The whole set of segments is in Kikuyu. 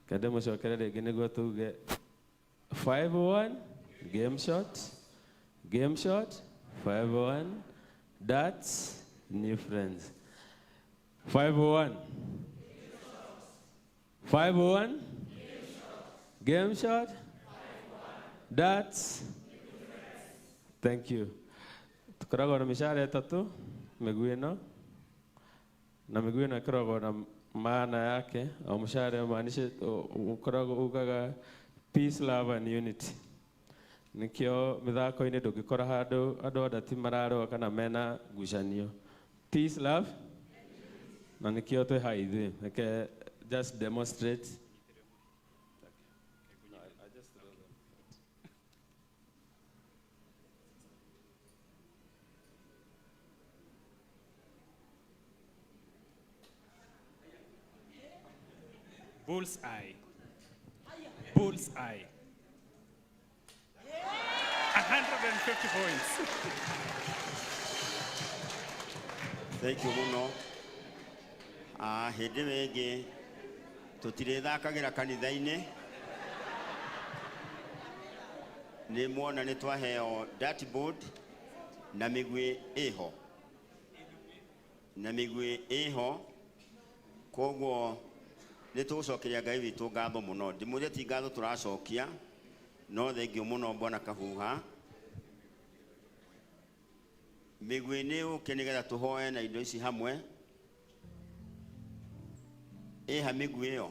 Kende mũcokere rĩngĩ nĩguo tuge 5-1 game shot, game shot, 5-1 darts, new friends. 5-1. 5-1. Game shot. Darts. Thank you. Tukoragwo na mĩcare ĩtatũ mĩguĩ ĩno na mĩguĩ ĩno ĩkoragwo na maana yake o mũcare ũmaanicĩte ũkoragwo ugaga peace, love and unity. Nĩkĩo mĩthako-inĩ ndũngĩkora handũ andũ a ndati mararũa kana mena ngucanio. Peace, love na nĩkĩo twĩ haha ithuĩ. Reke just demonstrate. No, I just throw them. Bullseye. Bullseye. 150 points. Thank you muno. Ah, hĩndĩ ĩyo ĩngĩ tũtirĩthakagĩra kanitha-inĩ. Nĩ muona nĩ twaheo dartboard na mĩguĩ ĩho. Na mĩguĩ ĩho koguo nĩ tũgũcokeria Ngai witũ ngatho mũno. Ndĩmwĩre ti ngatho tũracokia no thengio mũno Bwana Kahuha. Mĩguĩ nĩ yũke nĩgetha tũhoe na indo ici hamwe. Ĩha mĩguĩ ĩyo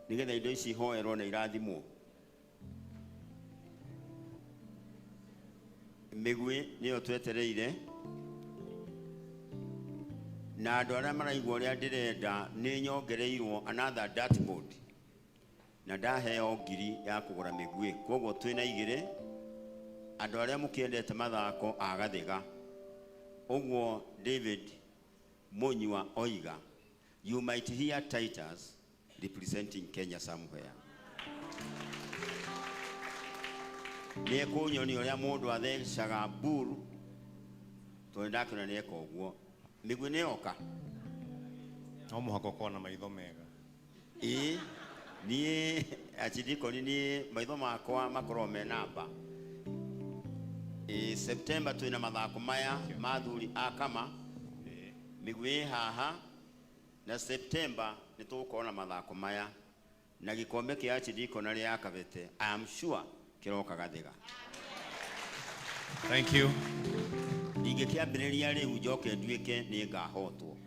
nĩgetha indo ici ihoerwo na irathimwo. Mĩguĩ nĩyo twetereire na andũ arĩa maraigua ũrĩa ndĩrenda nĩ nyongereirwo another dartboard na ndaheo ngiri ya kũgũra mĩguĩ koguo twĩna igĩrĩ andũ arĩa mũkĩendete mathako a Gathĩga ũguo David Munyua oiga you might hear Titus representing Kenya somewhere. Nĩ ekũnyonia ũrĩa mũndũ athecaga mburu tondũ ndakĩona nĩ eka ũguo mĩguĩ nĩ yoka. No mũhaka ũkorwo na maitho mega. Ĩĩ niĩ achidikoni niĩ maitho makwa makoragwo me namba. Ĩĩ September twĩna mathako maya ma athuri a kama mĩguĩ ĩ haha na September nĩ tũgũkorwo na mathako maya na gĩkombe kĩa archidiaconary ya Kabete I am sure kĩroka Gathĩga. Thank you. Ingĩkĩambĩrĩria rĩu njoke nduĩke nĩ ngahotwo.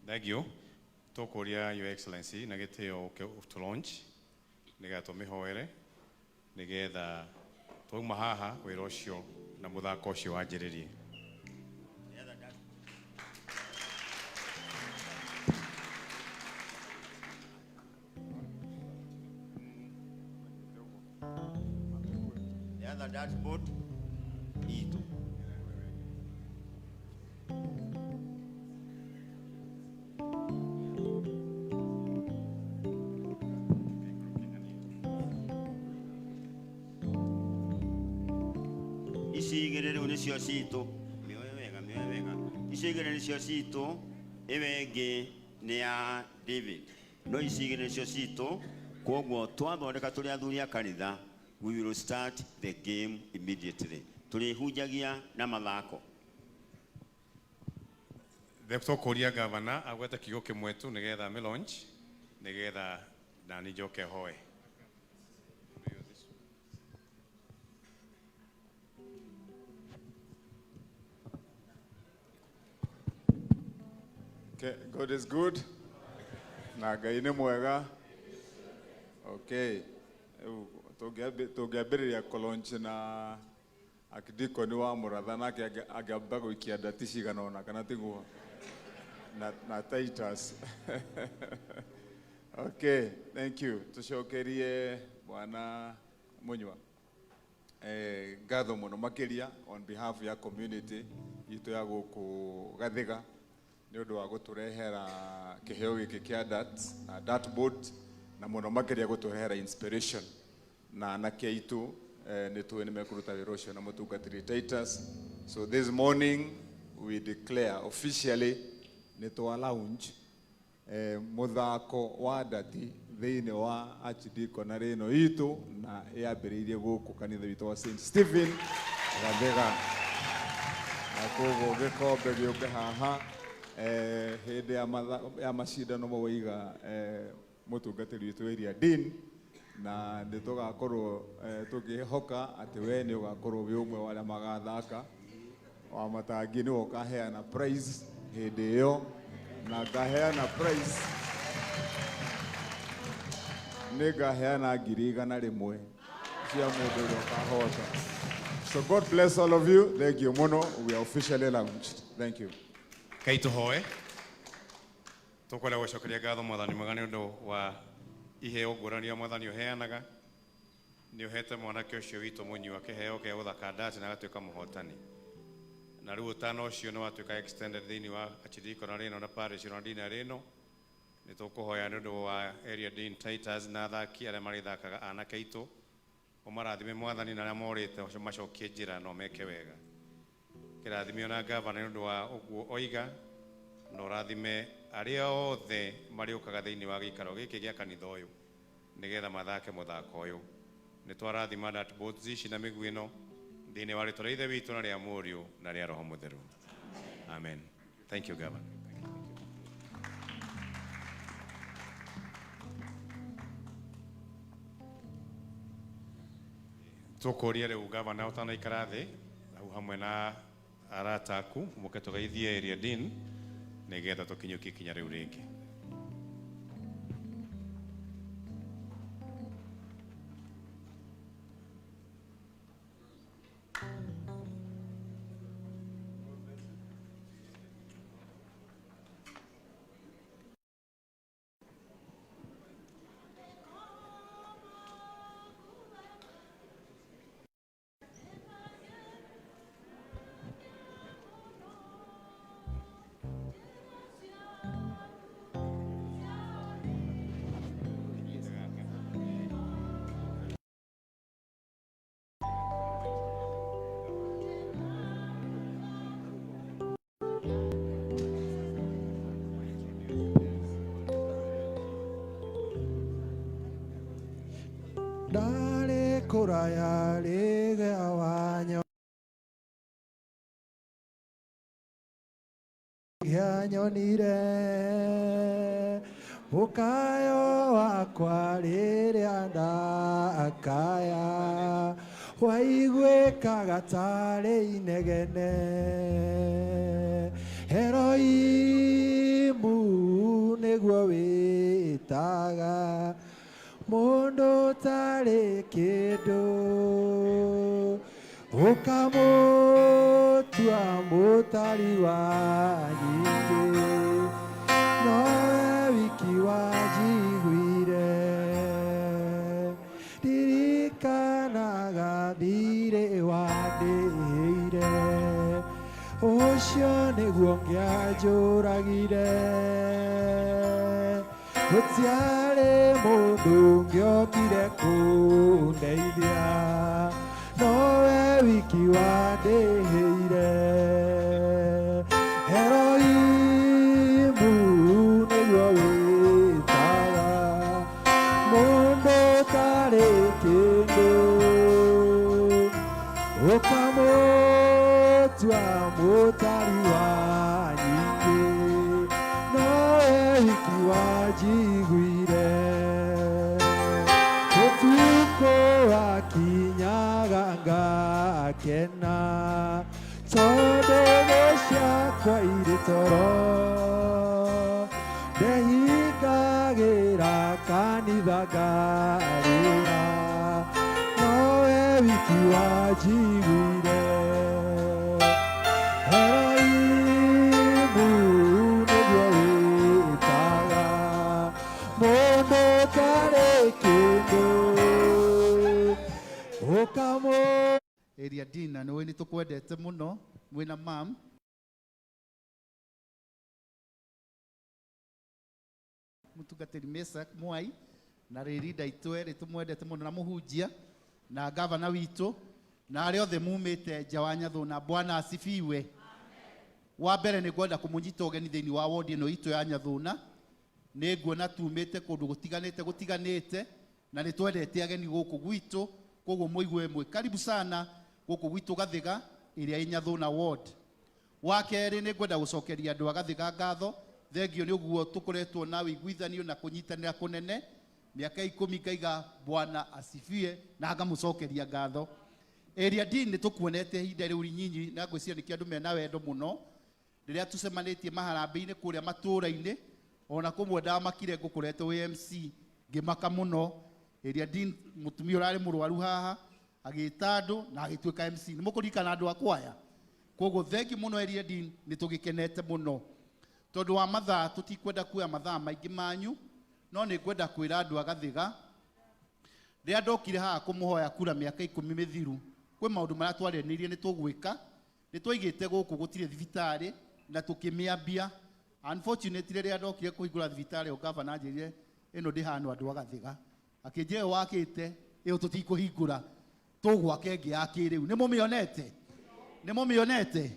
Thank you. Tũkũria Your Excellency na gĩtĩo ũke to launch nĩgetha tũmĩhoere nĩgetha twauma haha wĩra ũcio na mũthako ũcio wanjĩrĩrie. The other dartboard itũ. Ici igĩrĩ rĩu nĩcio citũ. Mĩoe wega, mĩoe wega. Ici igĩrĩ nĩcio citũ, ĩyo ĩngĩ nĩ ya David. No ici igĩrĩ nĩcio citũ, koguo twathondeka tũrĩ athuri a kanitha, we will start the game immediately. Tũrĩhunjagia na mathako. Tũkũria gavana agwete kiugo kĩmwe tu nĩgetha amĩ launch nĩgetha nani njoke hoe. Okay, God is good. Na Ngai nĩ mwega. Okay. Rĩu tũngĩambĩrĩria kũlaunch na akidikoni wa Mũratha nake angĩamba gũikia ndati cigana ũna kana tiguo na Titus. Okay, thank you. Tũcokerie Bwana Munyua. Ngatho mũno makĩria on behalf ya community itũ ya gũkũ Gathĩga nĩ ũndũ wa gũtũrehera kĩheo gĩkĩ kĩa darts na dartboard na mũno makĩria gũtũrehera inspiration na anake aitũ nĩ tũĩ nĩ mekũruta wĩra ũcio na mũtungatĩri Titus. So this morning we declare officially nĩ twa launch Muthako wa ndati thĩinĩ wa archdeaconry ĩno itũ na yambĩrĩirie gũkũ kanitha witũ wa St Stephen Gathega, na koguo gĩkombe gĩũke haha hĩndĩ ya macindano mau waiga mũtungatĩri witũ area dean, na nĩ tũgakorwo tũkĩhoka atĩ we nĩ ũgakorwo wĩ ũmwe wa arĩa magathaka wa matangi, nĩwe ũkaheana prize hĩndĩ ĩyo, na ngaheana prize nĩ ngaheana 100,000 cia mũndũ ũrĩa ũkahota. So God bless all of you. Thank you mũno. We are officially launched. Thank you. Kai tũhoe. Tũkwenda gũcokeria ngatho Mwathani mwega nĩ ũndũ wa iheo ngũrani iria Mwathani ũheanaga. Nĩ ũhete mwanake ũcio witũ Mũnyua kĩheo kĩa gũthaka ndati na agatuĩka mũhotani, na rĩu ũtana ũcio nĩ watuĩka extended thĩinĩ wa archdeaconry ĩno na parish ĩno na deanery ĩno. Nĩ tũkũhoya nĩ ũndũ wa area dean Titus na athaki arĩa marĩthakaga anake aitũ, ũmarathime Mwathani, na arĩa morĩte ũcio macokie njĩra no meke wega. Kĩrathime ona gavana nĩ ũndũ wa ũguo oiga, na ũrathime arĩa othe marĩũkaga thĩinĩ wa gĩikaro gĩkĩ gĩa kanitha ũyũ nĩgetha mathake mũthako ũyũ. Nĩ twarathima dartboards ici na mĩguĩ ĩno thĩinĩ wa rĩtwa rĩa Ithe witũ na rĩa Mũriũ na rĩa Roho Mũtheru. Amen. Thank you, Governor. Tũkũria rĩu gavana ũtanaikara thĩ hau hamwe na arata aku mũke tũgeithie area dean nĩgetha tũkinyũkie ikinya rĩu rĩngĩ. Ndarĩ kũraya rĩgĩa wanyo nyonire mũkayo wakwa rĩrĩa ndakaya waiguĩkaga tarĩ inegene. Eroimu nĩguo wĩtaga mũndũ ũtarĩ kĩndũ, ũkamũtua mũtari wa nyingĩ, nowe wiki wanjiguire. Ndirikanaga thirĩ wandĩhĩire, ũcio nĩguo ngĩanjũragire. Gũtiarĩ mũndũ ũngĩokire kũndeithia, nowe wiki wandĩhĩire. Eroimu nĩguo wĩtaga mũndũ ũtarĩ kĩndũ, ũkamũtua mũtari wa nyingĩ, nowe wiki wanjiguire. Ũtukũ wakinyaga ngakena, tondũ thũ ciakwa irĩ toro. Ndehingagĩra kanitha ngarĩra, nowe wiki wanjiguire. Eroimu nĩguo wĩtaga mũndũ ũtarĩ kĩndũ, ũkamũ Area dean, na nĩ tũkwendete mũno mwĩna mam mũtungatĩri Meshack Mwai na rĩri ndaitũ erĩ tũmwendete mũno, na mũhunjia na gavana witũ na arĩa othe mumĩte nja wa Nyathuna. Bwana asifiwe. Wa mbere nĩ ngwenda kũmũnyita ũgeni thĩinĩ wa wodi ĩno itũ ya Nyathuna. Nĩ nguona tumĩte kũndũ gũtiganĩte gũtiganĩte, na nĩ twendete ageni gũkũ gwitũ, koguo mũigue mwĩ karibu sana gũkũ gwitũ Gathiga ĩrĩa ĩ Nyathũna ward. Wa kerĩ, nĩ ngwenda gũcokeria andũ a Gathiga ngatho, thengio nĩ ũguo tũkoretwo na ũiguithanio na kũnyitanĩra kũnene mĩaka 10. Ngaiga Bwana asifiwe na ngamũcokeria ngatho. Area D, nĩ tũkuonete ihinda rĩu nyinyi, na ngwĩciria nĩkĩo andũ mena wendo mũno rĩrĩa tũcemanĩtie maharambĩ-inĩ kũrĩa matũũra-inĩ, ona kũmwe ndamakire ngũkoretwo wĩ MC ngĩmaka mũno. Area D, mũtumia ũrarĩ mũrwaru haha agĩta andũ na agĩtuĩka MC. Nĩ mũkũririkana andũ a kwaya? Koguo thengi mũno, Area D, nĩ tũgĩkenete mũno. Tondũ wa mathaa, tũtikwenda kuoya mathaa maingĩ manyu, no nĩ ngwenda kwĩra andũ a Gathiga, rĩrĩa ndokire haha kũmũhoya kura mĩaka 10 mĩthiru, kwĩ maũndũ marĩa twaranĩirie nĩ tũgwĩka. Nĩ twaigĩte gũkũ gũtirĩ thibitarĩ na tũkĩmĩambia. Unfortunately, rĩrĩa ndokire kũhingũra thibitarĩ o, gavana anjĩrire ĩno ndĩhanwo andũ a Gathiga, akĩnjĩra ĩyo wakĩte ĩyo tũtikũhingũra, tũgwaka ĩngĩ ya kĩrĩu. Nĩ mũmĩonete? Nĩ mũmĩonete?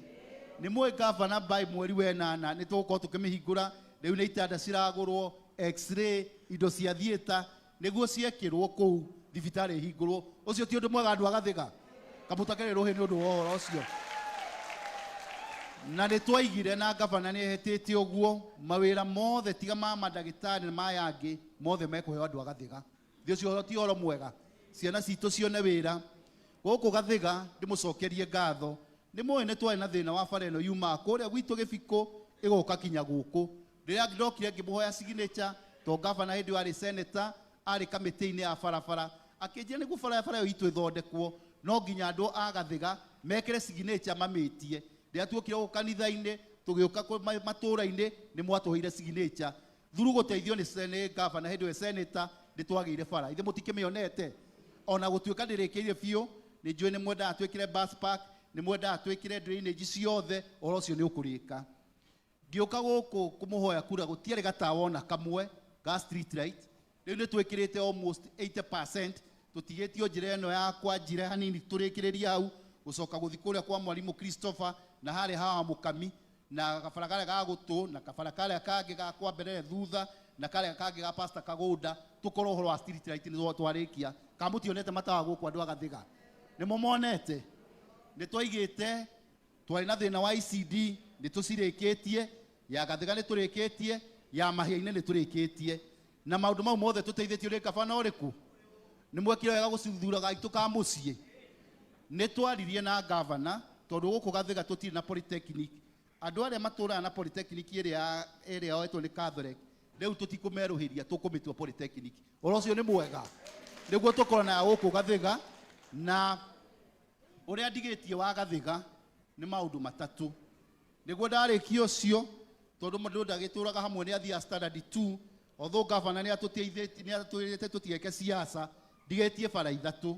Nĩ mũĩ gavana, by mweri wa ĩnana nĩ tũgũkorwo tũkĩmĩhingũra. Rĩu nĩ itanda ciragũrwo, x-ray, indo cia theatre nĩguo ciekĩrwo kũu thibitarĩ ĩhingũrwo. Ũcio ti ũndũ mwega, andũ a Gathiga? Kamũtakere rũhĩ nĩ ũndũ wa ũhoro ũcio. Na nĩ twaigire na gavana nĩ ehetĩte ũguo mawĩra mothe tiga ma mandagĩtarĩ na maya angĩ mothe mekũheo andũ a Gathiga. Thĩ ũcio ũhoro ti ũhoro mwega, ciana citũ cione wĩra gũkũ Gathiga. Ndĩmũcokerie ngatho. Nĩ mũĩ nĩ twarĩ na thĩna wa bara ĩno yumaga kũrĩa gwitũ Gĩbikũ ĩgoka kinya gũkũ. Rĩrĩa ndokire ngĩmũhoya signature, to gavana hĩndĩ ĩyo arĩ senator, arĩ kamĩtĩ-inĩ ya barabara, akĩnjĩra nĩguo barabara ĩyo itũ ĩthondekwo no nginya andũ a Gathiga mekĩre signature mamĩtie. Rĩrĩa tuokire gũkũ kanitha-inĩ, tũgĩũka matũũra-inĩ, nĩ mwatũheire signature. Through gũteithio nĩ gavana hĩndĩ ĩyo senator, nĩ twagĩire bara. Ithe mũtikĩmĩonete? Ona gũtuĩka ndĩrĩkĩire biũ, nĩ njũĩ nĩ mwendaga twĩkĩre bus park, nĩ mwendaga twĩkĩre drainage ciothe, ũhoro ũcio nĩ ũkũrĩka. Ngĩũka gũkũ kũmũhoya kura, gũtiarĩ gatawa ona kamwe ga street light. Rĩu nĩ twĩkĩrĩte almost 80%, tũtigĩtio njĩra ĩno ya kwa njĩra hanini tũrĩkĩrĩria hau, gũcoka gũthiĩ kũrĩa kwa mwarimũ Christopher na harĩa hawa mũkami na kabara karĩa ga gũtũ na kabara karĩa kangĩ ga kwa mbere thutha na karĩa kangĩ ga Pastor Kagũnda, tũkorwo ũhoro wa street light nĩ twarĩkia. Kana mũtionete matawa gũkũ, andũ a Gathiga? Nĩ mũmonete? Nĩ twaigĩte twarĩ na thĩna wa ECD, nĩ tũcirĩkĩtie. Ya Gathiga nĩ tũrĩkĩtie, ya Mahia-inĩ nĩ tũrĩkĩtie, na maũndũ mau mothe tũteithĩtio nĩ gavana ũrĩkũ? Nĩ mwekire wega gũcithura gaitũ ka mũciĩ. Nĩ twaririe na gavana, tondũ gũkũ Gathiga tũtirĩ na polytechnic. Andũ arĩa matũraga na polytechnic ĩrĩa yoetwo nĩ Catholic, rĩu tũtikũmerũhĩria, tũkũmĩtua polytechnic. Ũhoro ũcio nĩ mwega, nĩguo tũkorwo na gũkũ Gathiga. Na ũrĩa ndigĩtie wa Gathiga nĩ maũndũ matatũ nĩguo ndarĩkia ũcio, tondũ mũndũ ndagĩtũraga hamwe, nĩ athiaga standard 2. Although gavana nĩ atũteithĩtie, nĩ atwĩrĩte tũtigeke siasa, ndigĩtie bara ithatũ.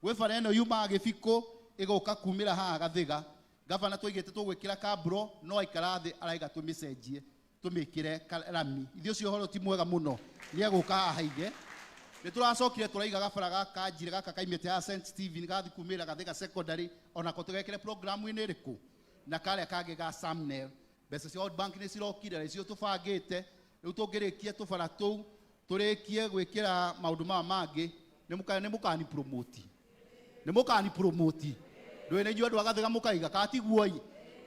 Gwĩ bara ĩno yumaga Gĩbikũ ĩgoka kumĩra haha Gathiga. Gavana twaigĩte tũgwĩkĩra kabro, no aikara thĩ araiga tũmĩcenjie tũmĩkĩre rami. Ithuĩ ũcio ũhoro ti mwega mũno, nĩ egũka haha haige. Nĩ tũracokire tũraiga gabara gaka njire gaka kaimĩte ya St Stephen gathi kumĩra Gathiga Secondary, onako tũgekĩre programu-inĩ ĩrĩkũ, na karĩa kangĩ ga Samnel. Mbeca cia World Bank nĩ cirokire na icio tũbangĩte. Rĩu tũngĩrĩkia tũbara tũu, tũrĩkie gwĩkĩra maũndũ maya mangĩ, nĩ mũkani promote, nĩ mũkani promote. Ndũĩ nĩ inyuĩ andũ a Gathiga mũkaiga katiguoi,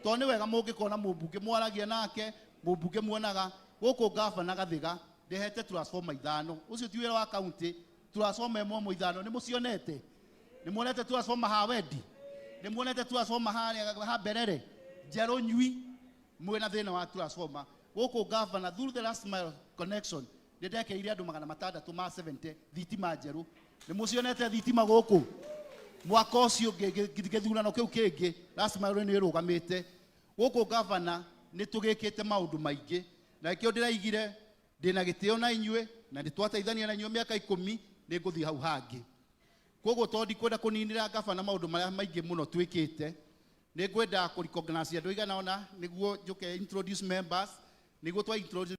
tondũ nĩ wega mũngĩkona mũmbunge mwaragia nake, mũmbunge muonaga gũkũ. Gavana Gathiga ndehete transformer ithano. Ũcio ti wĩra wa county. Transformer ĩmwe ĩmwe ithano, nĩ mũcionete? Nĩ muonete transformer ha Wendi? Nĩ muonete transformer harĩa ha Mberere njerũ nyui? Mwĩna thĩna wa transformer gũkũ. Gavana, through the last mile connection, nĩ ndekeire andũ 670 thitima njerũ. Nĩ mũcionete thitima gũkũ? Mwaka ũcio ũngĩ, gĩthurano kĩu kĩngĩ, last mile nĩ ĩrũgamĩte gũkũ. Gavana, nĩ tũgĩkĩte maũndũ maingĩ, na nĩkĩo ndĩraigire ndĩna gĩtĩo na inyuĩ, na nĩ twateithania na inyuĩ mĩaka 10. Nĩ ngũthiĩ hau hangĩ. Koguo tondũ ndikwenda kũninĩra gavana maũndũ marĩa maingĩ mũno twĩkĩte, nĩ ngwenda kũ recognize andũ igana ũna nĩguo njũke introduce members, nĩguo twa introduce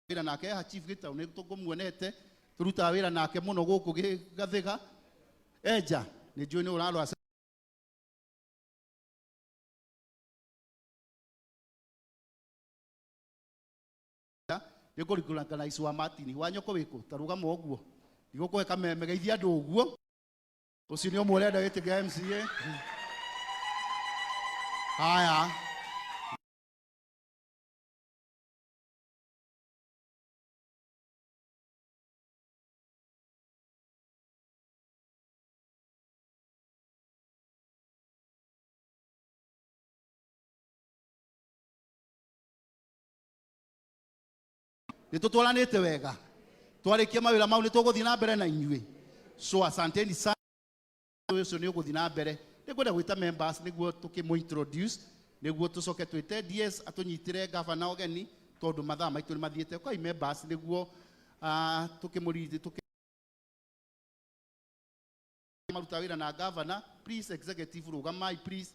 wĩra nake haha. Chief Gĩtaũ nĩ tũkũmuonete, tũrutaga wĩra nake mũno gũkũ Gathiga. Enja nĩ njũĩ nĩ ũrarora. Nĩ ngũrecognize wa Martin wa nyoko wĩkũ ta rũgama ũguo ndigũkũhe kameme geithia andũ ũguo ũcio nĩ ũmwe ũrenda gĩtĩ kĩa MCA. Haya, nĩ tũtwaranĩte wega twarĩkia mawĩra mau nĩ tũgũthiĩ na mbere na inyuĩ, so asanteni sana. Ũcio nĩ ũgũthiĩ na mbere. Nĩ ngwenda gwĩta members nĩguo tũkĩmũ introduce nĩguo tũcoke twĩte DS atũnyitĩre gavana ũgeni tondũ mathaa maitũ nĩ mathiĩte. Kai members nĩguo tũkĩmũrindi tũkĩ maruta wĩra na gavana. Please, executive, rũgamai please.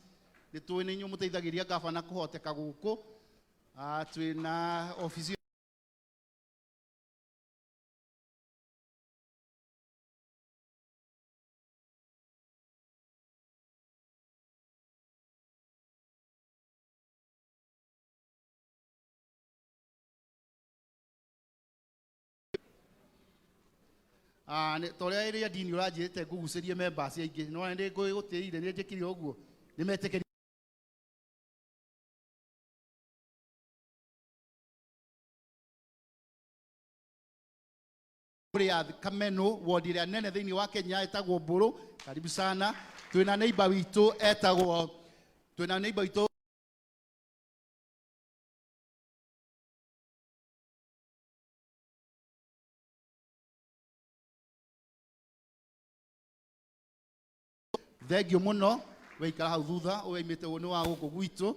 Nĩ tũĩ nĩ inyuĩ mũteithagĩria gavana kũhoteka gũkũ. Twĩna ofici ta ũrĩa ĩrĩa ndini ũranjĩrĩte ngũgucĩrie members aingĩ no nĩ ngũgũtĩire nĩ njĩkire ũguo nĩ metĩkĩrie. Ya Kameno ward ĩrĩa nene thĩinĩ wa Kenya ĩtagwo Mbũrũ. Karibu sana. Twĩna neighbor witũ etagwo, twĩna neighbor witũ thengio mũno weikara hau thutha ũwaimĩte nĩ wa gũkũ gwitũ.